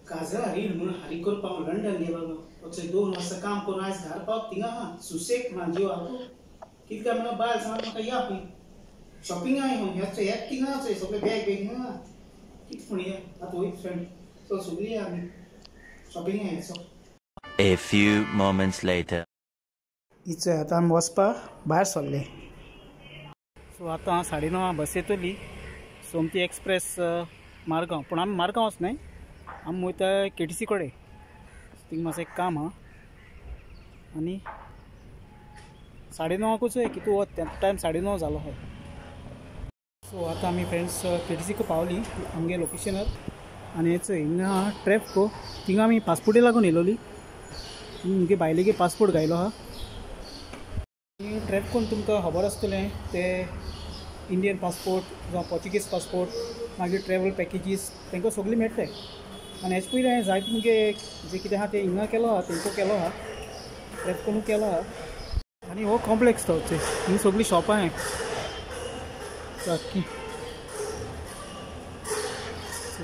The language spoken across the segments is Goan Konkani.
काजरा रीण म्हणून हारी करपाक हांव लंडन गेलो. वचय 2 वर्सां काम करून आयज घरा पावत थिंगा आहा सुसेग ना जीव आहा. कितें काय म्हणून बायल सांग म्हाका या खंय शॉपिंग आहा ह्याच हेच थिंगा चोय सगळें बॅग बॅग हिंगा कितें पूण या आतां वयत फ्रेंड चल सगळीं या आमी शॉपिंग आहा चल. A few moments later. इचोय आतां आमी वचपा भायर सरले. सो आतां 9:30 बस येतली सोमती एक्सप्रेस मारगांव. पूण आमी मारगांव वचनाय, आमी वयता केटीसी कडेन. थिंगा मातशें एक काम आहा आनी 9:30कूच कितू वत तें टायम 9:30 जालो आहा. सो आतां आमी फ्रेंड्स केटीसीक पावली आमगे लोकेशनार. आनी हेचो हिंगा ट्रॅफको थिंगा आमी पासपोर्टी लागून येयलोली. मुगे बायलेगे पासपोर्ट घायलो आहा. ट्रॅफकोन तुमकां खबर आसतलें ते इंडियन पासपोर्ट जावं पोर्चुगीज पासपोर्ट मागीर ट्रॅवल पॅकेजीस तांकां सगळीं मेळटाय. आनी हेजे पयलीं हांवें जायते मुगे जे कितें आहा तें हिंगा केलो आहा, तेंको केलो आहा, ट्रॅफकोनूय केलो आहा. आनी हो कॉम्प्लेक्स तो हिंगा सगळीं शॉपां आहाय सारकी.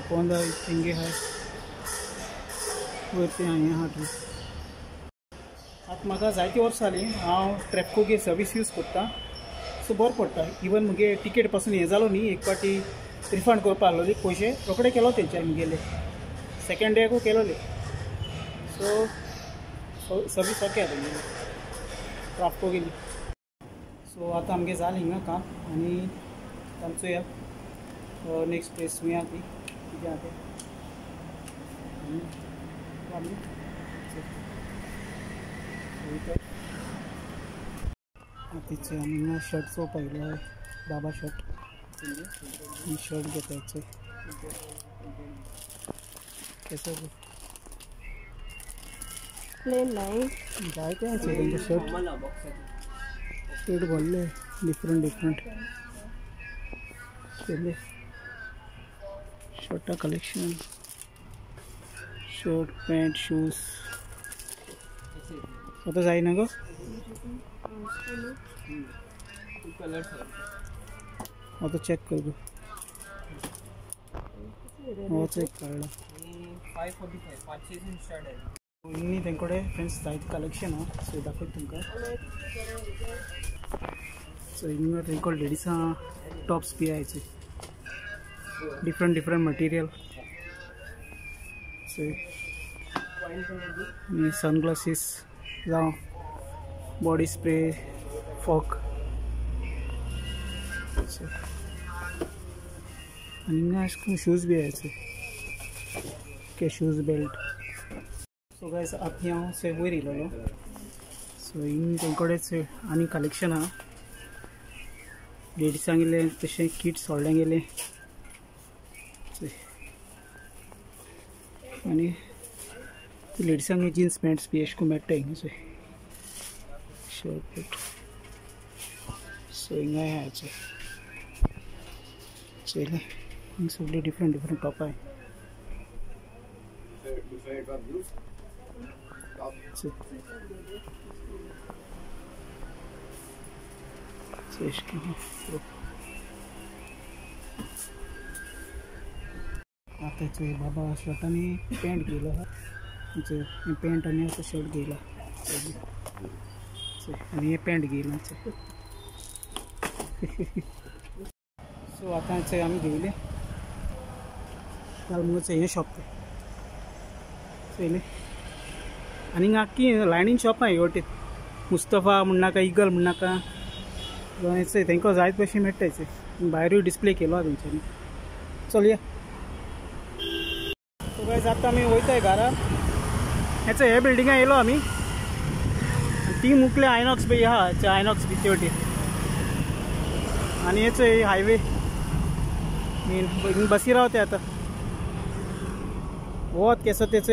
पोंदा हिंगे आहाय वयर तें हें आहा. आतां म्हाका जायतीं वर्सां जालीं हांव ट्रॅफकोगे सर्वीस यूज करता. सो बरें पडटा. इवन मुगे टिकेट पासून हें जालो न्ही एक फावटी रिफंड करपा आहलोली पयशे रोखडे केलो तेंच्यानी मुगेले सेकेंड डेकू केलोले. सो सर्वीस ओके आहा तेंगेली ट्राफको गेली. सो आतां आमगे जालें हिंगा काम आनी आमचो या नेक्स्ट प्लेस वया ती कितें आहा तें आमी आतां आमी हिंगा शर्ट चोवपाक येयलो आहा. बाबा शर्ट शर्ट घेता केसो प्लेन नाही जायते आसा तेंचे शर्ट शर्ट भरले डिफरंट डिफरंट केले शर्टा कलेक्शन शर्ट पॅन्ट शूज. आतां जायना गो आतां चॅक कर गो. हो चेक काडला 545 500 स्टार्ट आहे. हिंगा तेंचे कडेन फ्रेंड्स जायते कलेक्शन आहा. सो दाखयता तुमकां. सो हिंगा तेंचे कडेन लेडिसां टॉप्स बी आहाय डिफरंट डिफरंट मटेरियल. सो आनी सनग्लासीस जावं बॉडी स्प्रे फॉक. आनी हिंगा अशें करून शूज बी आहाय K shoes belt. So guys आतां हांव से वयर येयलोलो. सो हिंग तेंचे कडेन आनी कलेक्शन आहा लेडिसांक गेले तशें किड्स व्हडल्यांक गेले. आनी लेडिसांक जिन्स पॅन्ट्स बी अशें करून मेळटा हिंगा शर्ट पॅन्ट. सो हिंगा आहा चोयलें हिंगा सगळीं डिफरंट डिफरंट टॉपां आहाय. आतां चोय बाबा शर्ट आनी पॅन्ट घेयलो आहा. पॅन्ट आनी आतां शर्ट घेयला आनी हें पॅन्ट घेयलां. सो आतां चोय आमी घेयलें काल मुगो हें शॉप तें चोयलें. आनी हिंगा आख्खी लायनीन शॉप आहा हे वटेन मुस्तफा म्हणनाका इगल म्हणनाका तेंकां जायत भशेन मेळटा. भायरूय डिस्प्ले केलो आहा तेंच्यांनी. चल या. सो गायज आतां आमी वयताय घरा. हेचो हे बिल्डिंगा येयलो आमी. ती मुकले आयनॉक्स बी आहा आयनॉक्स बी ते वटेन. आनी हेचो हायवे मेन बसी रावते आतां वत केसो तेचो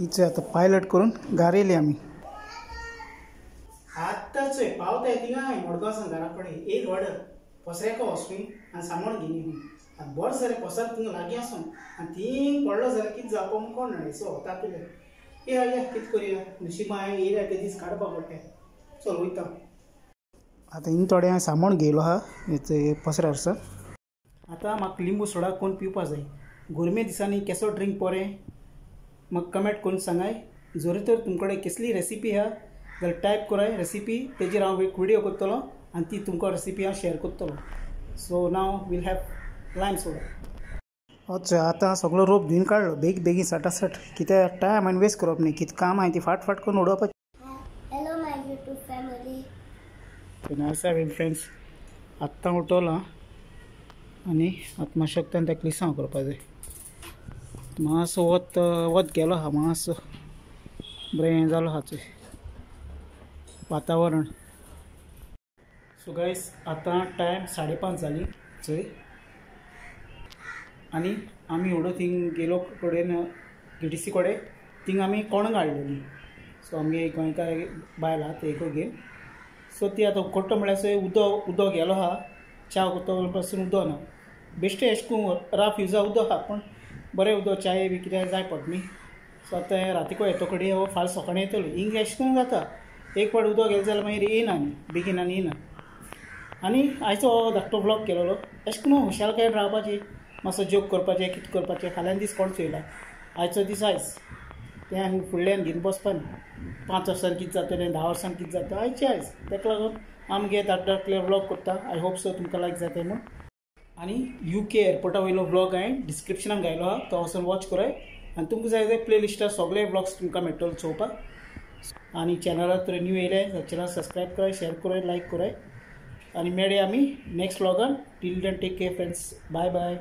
इचो आतां पायलट करून घरा येयली आमी. आतांच पावताय थिंगा मडगांव सावन घरा कडेन एक ऑर्डर पसऱ्याको वचून आनी सामान घेवन आनी बरें जालें पसर थिंगा लागीं आसून आनी थिंग पडलो जाल्यार कितें जावपा म्हूण कोण जाणा. सो वता पिले या या कितें करुया नशिबा हांवें येयल्या ते दीस काडपाक पडटा. चल वयता आतां हिंग थोडें हांवें सामान घेयलो आहा पसऱ्यार. आतां म्हाका लिंबू सोडा कोण पिवपा जाय. गोरमे दिसांनी केसो ड्रिंक बरें म्हाका कमेंट करून सांगाय. जर तर तुमकडे कसली रेसिपी आहा जाल्यार टायप कराय रेसिपी, तेजेर हांव एक व्हिडियो करतलो आनी ती तुमकां रेसिपी हांव शेअर करतलो. So now we'll have lime soda. अच्छा आतां सगळो रोप धुवन काडलो बेगीन बेगीन सटासट, कित्याक टायम आनी वेस्ट करप न्ही, कितें काम आहा ती फाट फाट करून उडोवपाचें. Hello my YouTube family. आसा फ्रेंड्स, आत्तां उठोला आनी आतां मातशें ताका क्लिसांव करपा जाय. मातसो वत वत गेलो आहा, मातसो बरें जालो आहा चोय वातावरण. सो गायस आतां टायम 5:30 जाली चोय आनी आमी एवढो थिंग गेलो कडेन GTC कडेन, थिंग आमी कोणंग हाडलेली. सो आमगे गोंयकार बायल आहा ते एक घेवन, सो ती आतां उकडटा म्हळ्यार चोय उदक उदक गेलो आहा, च्या करता पासून उदक ना, बेश्टें अशें करून राफ युजा उदक आहा पूण बरें उदक चाय बी कितें जाय पडटा न्ही. सो आतां रातीको येतो कडेन हो फाल्यां सकाळीं येतलो. हिंग अशें करून जाता, एक फावट उदक गेलें जाल्यार मागीर येयना न्ही, बेगीन आनी येयना. आनी आयचो हो धाकटो व्लॉग केलेलो अशें करून हुशारकायेन रावपाची, मातसो जोक करपाचें, कितें करपाचें. फाल्यां दीस कोण चोयला, आयचो दीस आयज, तें आनी फुडल्यान घेवन बसपा न्ही. 5 वर्सांनी कितें जातलें, 10 वर्सांनी कितें जाता, आयचें आयज. ताका लागून आमगे धाकटे धाकटे व्लॉग करता. I hope so तुमकां लायक जाता म्हूण. आनी UK एअरपोर्टा वयलो व्लॉग हांवें डिस्क्रिप्शनाक घायलो आहा, तो वचून वॉच कराय आनी तुमकां जाय जाल्यार प्ले लिस्टार सगळे व्लॉग्स तुमकां मेळटले चोवपाक. आनी चॅनलार तर न्यू येयले जाल्यार चॅनल सबस्क्रायब कराय, शेअर कराय, लायक कराय आनी मेळया आमी next व्लॉगान. Till then take care friends, bye bye.